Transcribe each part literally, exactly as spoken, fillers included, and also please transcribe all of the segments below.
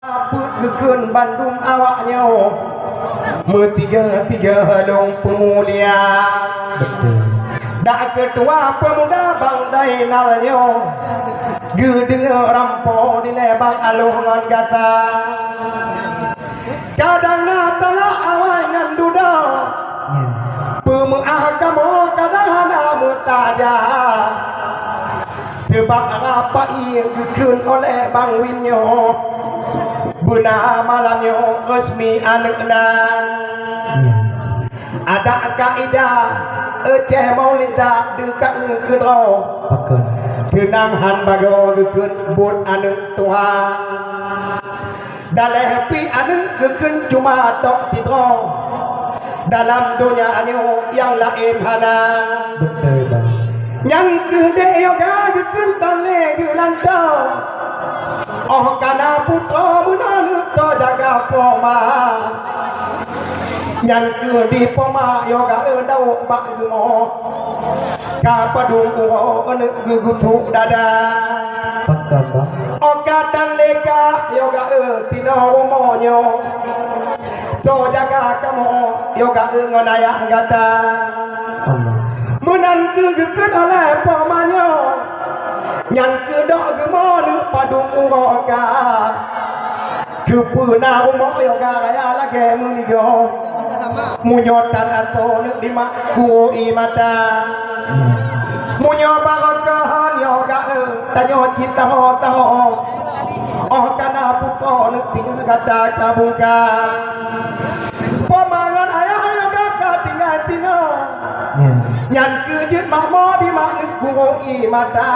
Peuet geukheun bandum awak nyoe, meutige-tige lôn peumulia. Betul. Dak keutua peumuda Bang Zainal nyoe, geudeungoe rampo dilèe Bang Aloh ngon gata. Kadang na talak awai ngon dudoe, ya, peumeu'ah kamoe kadang hana meutajak. Teubak rapat ié geukheun oleh Bang Win nyoe, beuna malam nyoe resmi aneuk nan. Ya. Adat kaidah Aceh Maulida deuka keudroe. Pakon. Teunang han bagoe geukheun buet aneuk tuha. Daleh pih aneuk geukheun cuma tok sidroe. Dalam donya nyoe nyang laén hana. Beutôi, Bang. Nyang keuh dek yoga geukheun tan lé geulantoe. Óh kana putroe meunan teujaga poma. Nyan keuh di poma yoga dauk bak geumo. Ka padum uroe aneuk geugusuk dada. Pakon, Bang? Oka tan leka yoga tinoe rumoh nyoe. Teujaga kamoe yoga ngon ayah gata. Allah. Meunan keuh geukheun oleh poma nyoe. Nyan keuh dok geumo neuk padum uroe ka. Keupeue na rumoh yoga raya lagèe meuligoe. Meunyoe tan asoe neuk dimak gurôi mata. Meunyoe barokah yoga tanyoe cit taho-taho. Óh kana putroe neuk tinggai gata ka bungka. Poma ngon ayah yoga ka tinggai tinoe. Ya. Nyan keuh jeuet makmo dimak neuk gurôi mata.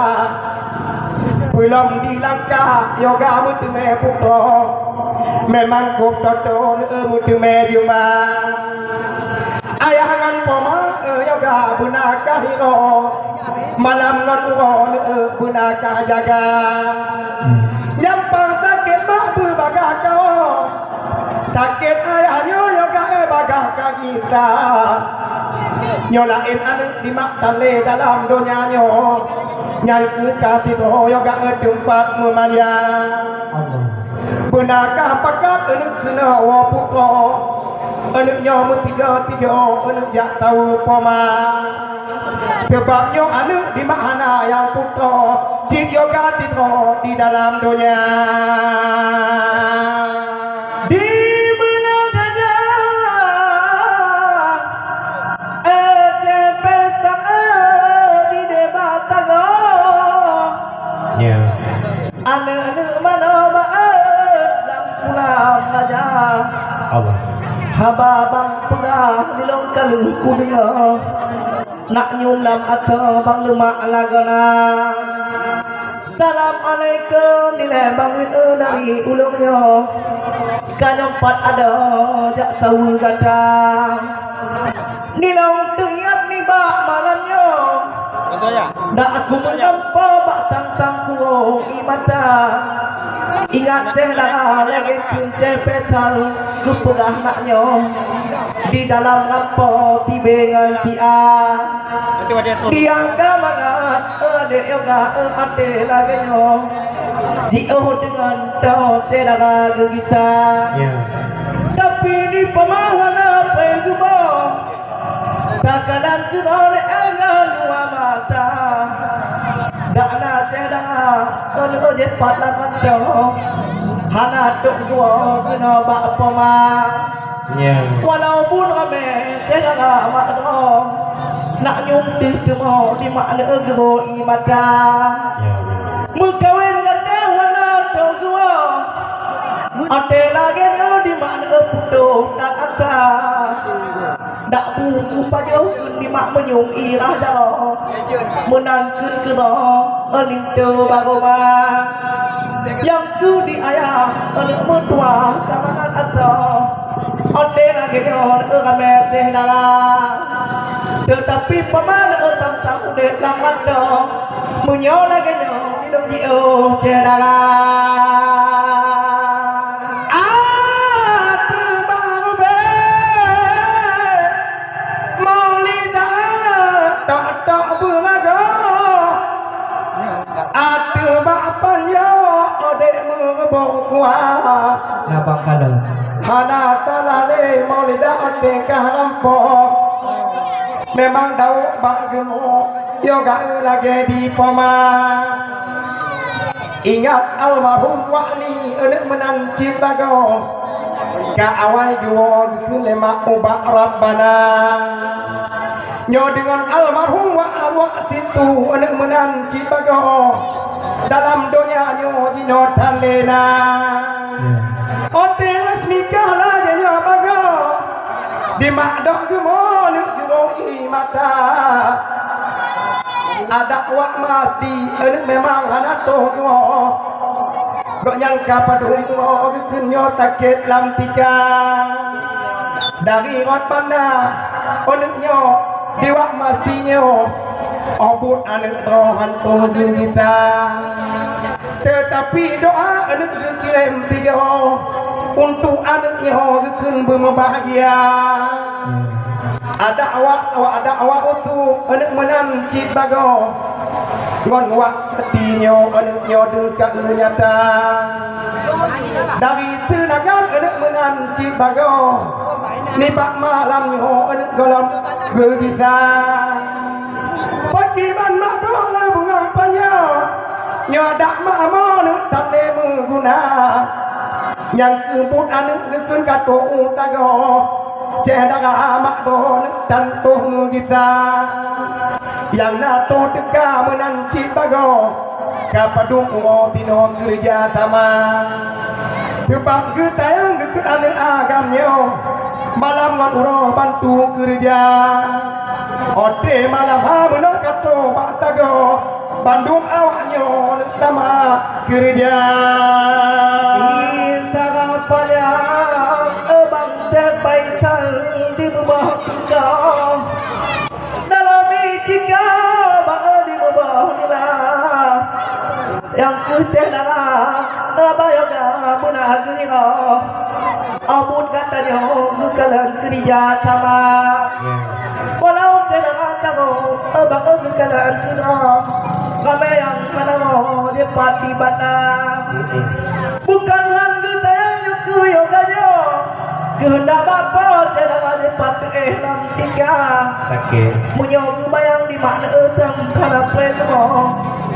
Peulom di langkah yoga meuteumé putroe. Memang kôb toto neuk meuteumé jeumang. Ayah ngon poma yoga beuna ka hiroe. Malam ngon uroe neuk beuna ka jaga. Nyampang sakét mak beubagaih kawoe. Sakét ayah nyoe yoga bagah ka gisa. Nyoe laén aneuk dimak tan lé dalam donya nyoe. Nyan keuh ka sidroe yoga teumpat meumanja. Allah. Beuna ka pakat aneuk keunoe woe putroe. Aneuk nyoe meutige-tige aneuk jak tawoe poma. Sabab nyoe aneuk dimak hana nyang putroe, cit yoga sidroe di dalam donya. Di meunan saja, eh, cepet tak, eh, di deba tagoe. Ya. Aneuk-aneuk manoe bak-et lam pulang raja. Allah. Haba bang peugah di lôn ka lheueh kudeungoe. Nak nyoe lam ateueh bang leumak lagoe na. Assalamualaikum, nilai bang Win, eh, dari ulôn nyoe. Ka nyoe pat adoe jak saweue gata. Nilôn teuingat nibak malam nyoe. Dak kumeunampo bak tang-tang kuwoe ié mata. Ingat teuh dara lagèe ceuncè petal geupeugah nak nyoe. Di dalam lampôh tibée ngon siat. Diangka mangat, eh, dek yoga, eh, até lagèe nyoe. Jiôh deungon toh syedara geugisa. Ya. Tapi di peumahalan peugeubo. Takalan keunoe lé angan dua mata. Dak na teuh danga, kon ojek pat lam mantong. Hana tok dua keunoe bak poma. Ya. Walaupun ramé teuh danga mak dong. Nak nyum teuh teumo di mak leugeue i mata. Ya. Meukawen ngon teuh hana tok dua. Até lagèe nyoe di mak leugeue putôh tak asa. Dak bu kupajoh kheun di mak meunyoe irah jaroe. Meunan kheun keunoe linto baroma. Nyang keu di ayah aneuk meutuah ka mangat asoe. Ondeh lagèe nyoe ramé teuh dara. Teutapi poma teuntang udép lam mantong. Meunyoe lagèe nyoe, Lôn jiôh syedara. Ateueh bang ubé, Maulida tok-tok beulagoe. Ateueh bak panjoe, odeh meureumpok. Pok kuat. Nabang kalon. Hana talalé Maulidah teuka rampok. Memang dauk bak geumo, yoga lagée di poma. Ingat almarhum Wak Ni aneuk meunan cit bagoe. Ka awai geuwoe geukheun lé mak ubak Rabbana. Nyoe deungon almarhum Wak Wak Sintu aneuk meunan cit bagoe. Dalam donya nyoe jinoe thalena. Ya. Ote resmi kala nyoe bagoe. Di mak dok geumo neuk geuroe mata. Adak Wak Masdi aneuk memang hana toh geumo. Gobnyan ka padum uroe geukheun nyoe sakét lam tika. Dari rot banda, aneuk nyoe, di Wak Masdi nyoe, obut aneuk droe hantom geugisa. Teutapi doa aneuk geukirém tiga, untuk aneuk nyoe geukheun beumeubahgia. Adak awak, awak adak awak usu, aneuk meunan cit bagoe. Ngon wak peuti nyoe aneuk nyoe deuh ka nyata. Dari Seulagan aneuk meunan cit bagoe. Nibak malam nyoe aneuk gohlom geugisa. Pakriban mak boh bungang panyang. Nyoe adak mak amoe aneuk tandé meuguna. Nyang keubuet aneuk geukheun ka toh u tagoe. Syedara mak boh aneuk tan toh meugisa. Nyang na toh teuka meunan cit bagoe. Ka padum uroe tinoe keureuja sama. Teubang geutayang geukheun aneuk agam nyoe. Malam ngon uroe bantu keureuja. Ote malam ha meunoe ka toh bak tagoe. Bandum awak nyoe sama keureuja. Di tara panyang, eh, bang teuh baikan di bubah tingkah. Dalam itika bak di bubah nila. Nyang keuh teuh dara, eh, bayoga meunan geuh nyoe. Abot gata nyoe geukalon keureuja sama. Walau syedara kamoe, eh, bak geukalon keunoe, ramé nyang hana mo dipat di banda. Bukan han geutayang nyoe keu yoga nyoe, keuheundak bak po syedara dipat teuéh lam tika. Sakét. Meunyoe geubayang di mak neueu tam hana pré leumo,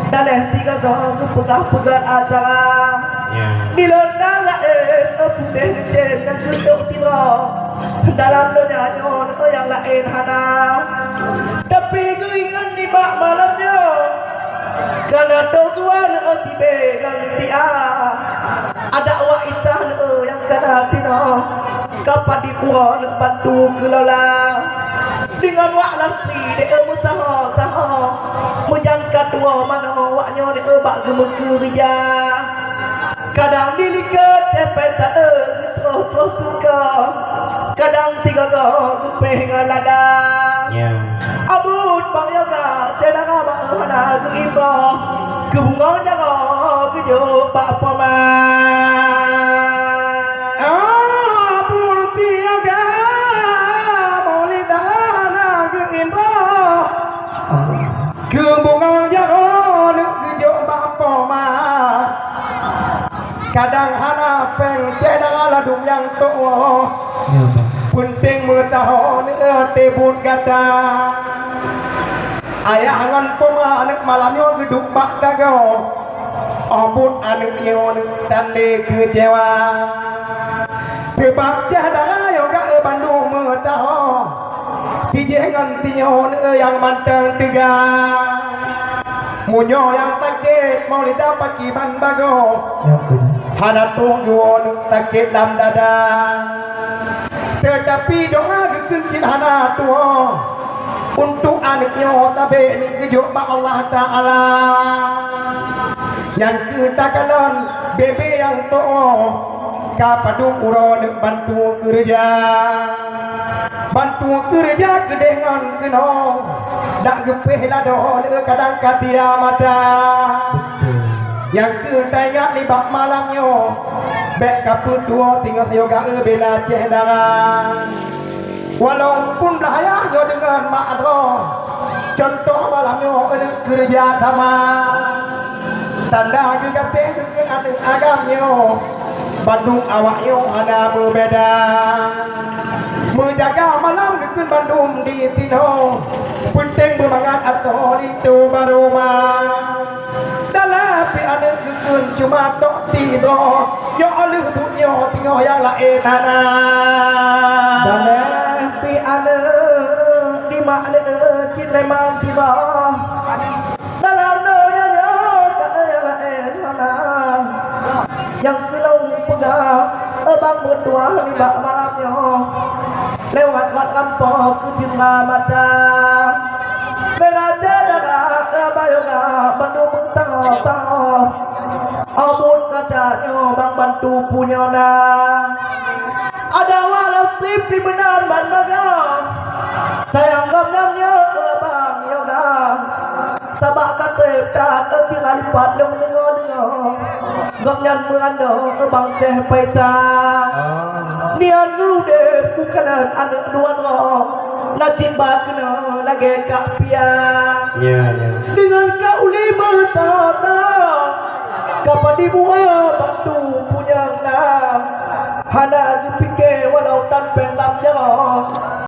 daleh tiga goe geupeugah peugét acara. Ya. Di lôn dan laén, eh, putéh geucén dan geutok sidroe. Dalam donya nyoe, eh, nyang laén hana. Tapi geuingat nibak malam nyoe, ka na toh dua, eh, tibée ngon tia. Adak wak itah, eh, nyang ka na tinoe. Ka padum uroe neuk bantu keulola. Deungon wak lastri deuh meusaho-saho. Meujan ka tuwoe manoe wak nyoe deuh bak geumeukeureuja. Kadang dilikot tepée taeu geutroh-troh teuka. Kadang tiga goe geupéh ngon lada. Ya. Abot bang yoga syedara bak hana geuimbroh. Keu bungong jaroe geujok bak poma. Ah, peuti aga, Maulidah hana geuimbroh. Keu bungong jaroe neuk geujok bak poma. Kadang hana péng, syedara ladôm nyang tuwoe. Ya, Bang. Peunteng meusaho neuk teubuet gata. Ayah ngon poma aneuk malam nyoe geuduek bak tagoe. Abot aneuk nyoe tandé keucewa. Teubak syedara yoga bandum meusaho. Tijéh ngon tinyoe nyang mantong teuga. Meunyoe nyang sakét Maulidah pakriban bagoe. Ya, betul. Hana toh geuwoe sakét lam dada. Teutapi doa geukheun cit hana tuwoe. Untuk aneuk nyoe tabé neuk geujok bak Allah Taala. Nyan keuh takalon bebe nyang tuwoe ka padum uroe neuk bantu keureuja. Bantu keureuja keudeh ngon keunoe. Dak geupéh ladôm neuk kadang ka tia mata. Betul. Nyang keuh taingat nibak malam nyoe, bék kapeutuwoe teungoh yoga bela syedara. Walaupun blah ayah nyoe deungon mak droe, cuntoh malam nyoe aneuk keureuja sama. Tanda geugaséh Aneuk agam nyoe, bandum awak nyoe hana beubeda. Meujaga malam geukheun bandum di tinoh, peunteng beumangat ateueh linto baroma. Dalam pih aneuk geukheun cuma tok tiga, nyoe lheueh buet nyoe teungoh nyang laén hana. Dalam pih aneuk di mak lé cit limong tiga. Dalam donya nyoe ka nyang laén hana. Nyang keuneuk peugah, eh, bang meutuah nibak malam nyoe. Lewat wat rampoe keu teuma mata. Bela dara, eh, bayoe na bandum meutangoh-tangoh. Abot gata nyoe bang bantu punyona. Ada walau sipi meunan ban baga. Sayang gobnyan nyoe, eh, bang yoga. Sabak ka trép that, eh, tinggai lipat lôn deungoe-deungoe. Gobnyan meuandong, eh, bang teh paita. Ah. Niat udép bukan aneuk dua droe. Na cit ba keunoe lagèe kak pia. Ya, ya. Deungon ka ulèe meuta-ta. Ka padum buah batu punyang na. Hana geupik